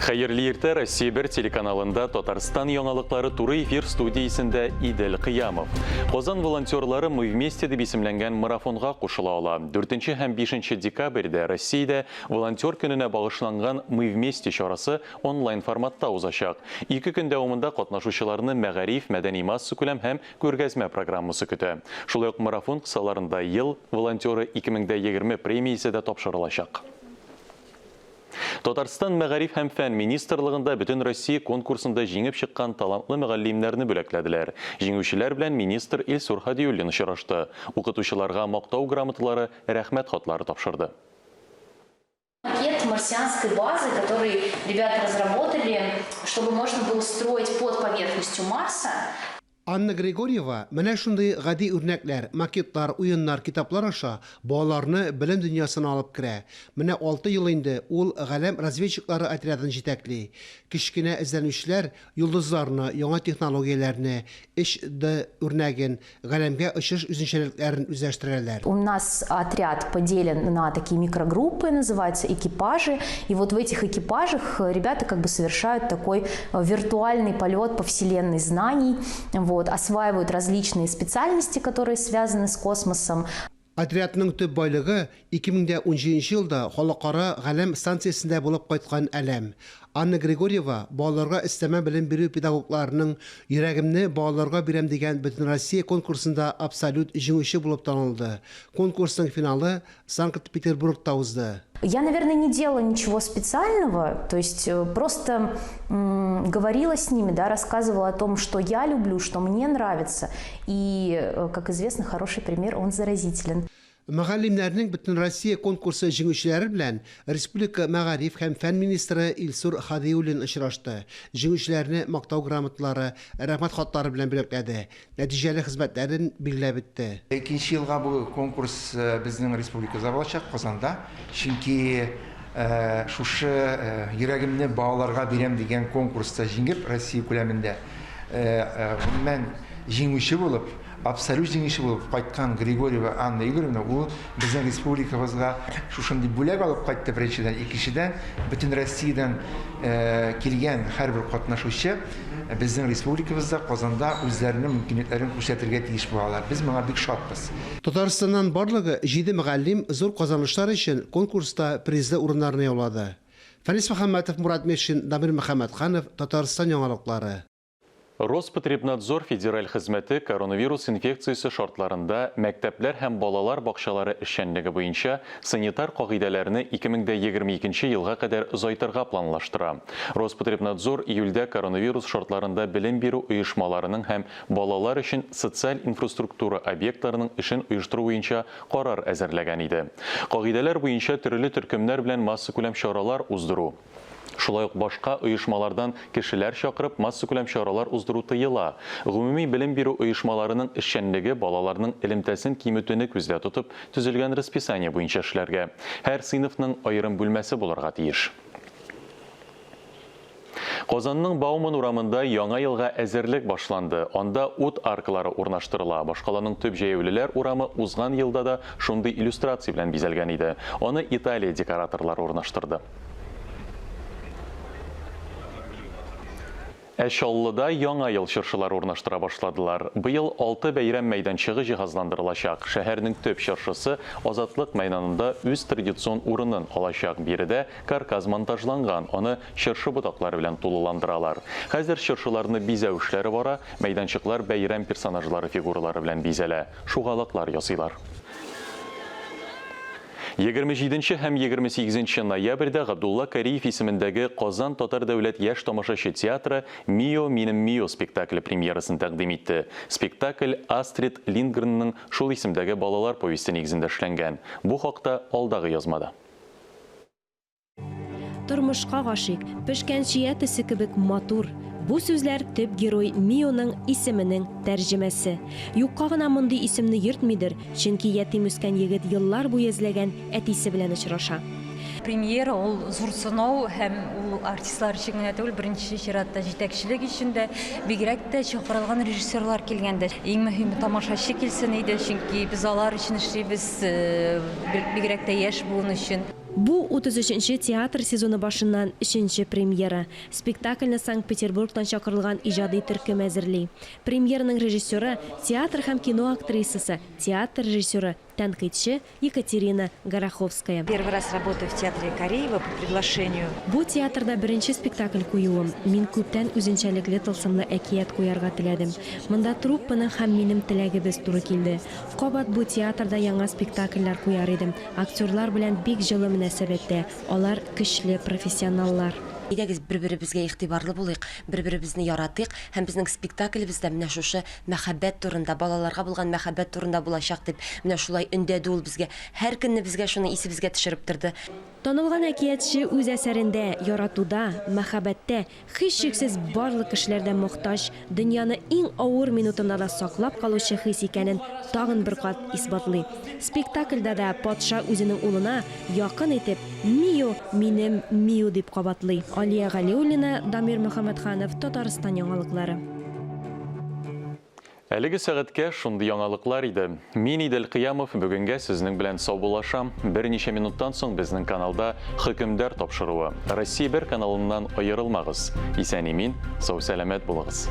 Хәерле иртә, Россия 1 телеканалында Татарстан яңалыклары туры эфир студиясендә Идел Кыямов. Казан волонтерлары Мы вместе дип исемләнгән марафонга кушыла ала. 4 һәм 5 декабрьдә Россиядә волонтер көненә багышланган Мы вместе чарасы онлайн форматта узачак. Ике көн дәвамында катнашучыларны мәгариф, мәдәни-массакүләм һәм күргәзмә программасы көтә. Шулай ук марафон кысаларында Ел волонтеры 2020 премиясе дә тапшырылачак. Татарстан Мәгариф һәм фән министрлыгында Бөтенроссия конкурсында җиңеп чыккан талантлы мөгаллимнәрне бүләкләделәр. Җиңүчеләр белән министр Илсур Һадиуллин очрашты. Укытучыларга Мактау грамоталары, Рәхмәт хатлары тапшырды. Макет марсианской базы, который ребята разработали, чтобы можно было строить под поверхностью Марса. Анна Григорьева менә шундый гади үрнәкләр, макетлар, уеннар, китаплар аша балаларны белем дөньясына алып керә. Менә алты ел инде ул Галәм разведчиклары отрядын җитәкли. Кечкенә эзләнүчеләр йолдызларны, яңа технологияләрне, өч Д үрнәген, Галәмгә очыш үзенчәлекләрен үзләштерәләр. У нас отряд поделен на такие микрогруппы, называются экипажи. И вот в этих экипажах ребята как бы совершают такой виртуальный полет по вселенной знаний, вот, осваивают различные специальности, которые связаны с космосом. Отрядның төп байлыгы, 2017 елда Халыкара галәм станциясендә булып кайткан әләм. Анна Григорьева балаларга өстәмә белем бирү педагогларының Йөрәгемне балаларга бирәм дигән Бөтенроссия конкурсында абсолют җиңүче булып танылды. Конкурсның финалы Санкт-Петербургта узды. Я, наверное, не делала ничего специального, то есть просто говорила с ними, да, рассказывала о том, что я люблю, что мне нравится. И, как известно, хороший пример, он заразителен. Мөгаллимнәрнең Бөтенроссия конкурсы җиңүчеләре белән республика мәгариф һәм фән министры Илсур Һадиуллин очрашты. Җиңүчеләрне Мактау грамоталары, Рәхмәт хатлары белән бүләкләде. Нәтиҗәле хезмәтләрен билгеләп үтте. Икенче елга бу конкурс безнең республикада булачак, Казанда. Чөнки шушы Йөрәгемне балаларга бирәм дигән конкурста җиңеп, Россия күләмендә, гомумән, җиңүче булып, абсолют җиңүче булып кайткан Григорьева Анна Игоревна, ул безнең республикабызга шушындый бүләк алып кайтты, беренчедән. Икенчедән, бөтен Россиядән килгән һәрбер катнашучы Безнең республикабызда, Казанда үзләренең мөмкинлекләрен күрсәтергә тиеш булалар. Без моңа бик шатбыз. Татарстаннан барлыгы җиде мөгаллим зур казанышлар өчен конкурста призлы урыннарны яулады. Фәнис Мөхәммәтов, Мурат Мешин, Дамир Мөхәммәтханов, Татарстан яңалыклары. Роспотребнадзор федераль хезмәте коронавирус инфекциясе шартларында мәктәпләр һәм балалар бакчалары эшчәнлеге буенча санитар кагыйдәләрне 2022 елга кадәр озайтырга планлаштыра. Роспотребнадзор июльдә коронавирус шартларында белем бирү оешмаларының һәм балалар өчен социаль инфраструктура объектларының эшен оештыру буенча карар әзерләгән иде. Кагыйдәләр буенча төрле төркемнәр белән массакүләм чаралар уздыру, шулай ук башка оешмалардан кешеләр чакырып массакүләм чаралар уздыру тыела. Гомуми белем бирү оешмаларының эшчәнлеге балаларның элемтәсен киметүне күздә тотып төзелгән расписание буенча эшләргә. Һәр сыйныфның аерым бүлмәсе булырга тиеш. Казанның Бауман урамында Яңа елга әзерлек башланды. Анда ут аркалары урнаштырыла. Башкаланың төп җәяүлеләр урамы узган елда да шундый иллюстрация белән бизәлгән иде. Аны Италия декораторлары урнаштырды. Ә Чаллыда Яңа ел чыршылары урнаштыра башладылар. Быел алты бәйрәм мәйданчыгы җиһазландырылачак. Шәһәрнең төп чыршысы Азатлык мәйданында үз традицион урынын алачак. Биредә каркас монтажланган, аны чыршы ботаклары белән тулыландыралар. Хәзер чыршыларны бизәү эшләре бара, мәйданчыклар бәйрәм персонажлары фигуралары белән бизәлә, шугалаклар ясыйлар. 27 нче һәм 28 нче ноябрьдә Габдулла Кариев исемендәге Казан татар дәүләт яшь тамашачы театры Мио, минем Мио спектакле премьерасын тәкъдим итте. Спектакль Астрид Линдгренның шул исемдәге балалар повесте нигезендә эшләнгән. Бу хакта алдагы язмада. Тормышка гашыйк, пешкән чия төсе кебек матур. Бу сүзләр төп герой Мионың исеменең тәрҗемәсе. Юкка гына мондый исемне йөртмидер, чөнки ятим үскән егет еллар буе эзләгән әтисе белән очраша. Премьера ул зур сынау һәм ул артистлар өчен генә түгел, беренче чиратта җитәкчелек өчен дә, бигрәк тә чакырылган режиссерлар килгәндә. Иң мөһиме тамашачы килсен иде, чөнки без алар өчен эшлибез, бигрәк тә яшь буын өчен. Бу, 33 нче театр сезоны башыннан өченче премьера. Спектакльне Санкт-Петербургтан чакырылган иҗади төркем әзерли. Премьераның режиссеры, театр һәм кино актрисасы, театр режиссеры, тәнкыйтьче Екатерина Гороховская. Первый раз работаю в театре Кариева по приглашению. Бу театрда беренче спектакль куюым. Мин күптән үзенчәлекле тылсымлы әкият куярга теләдем. Монда труппаның һәм минем теләгебез туры килде. Кабат бу театрда яңа спектакльләр куяр идем. Актерлар белән бик җылы мөнәсәбәттә, алар көчле профессионаллар. Әйдәгез, бер-беребезгә игътибарлы булыйк, бер-беребезне яратыйк һәм безнең спектаклебез дә менә шушы мәхәббәт турында, балаларга булган мәхәббәт турында булачак, дип, менә шулай өндәде ул безгә. Һәр көнне безгә шуны исебезгә төшереп торды. Танылган әкиятче үз әсәрендә яратуда, мәхәббәттә, һичшиксез барлык кешеләр дә мохтаҗ, дөньяны иң авыр минутында да саклап калучы хис икәнен тагын бер кат исбатлый. Спектакльдә дә патша үзенең улына, якын итеп, Мио, минем Мио дип кабатлый. Алия Галиуллина, Дамир Мөхәммәтханов, Татарстан яңалыклары. Әлеге сәгатькә шундый яңалыклар иде. Мин Идел Кыямов бүгенгә сезнең белән саубуллашам. Берничә минуттан соң безнең каналда Хөкемдар тапшыруы. Россия бер каналыннан аерылмагыз. Исән-имин, сау-сәламәт булыгыз.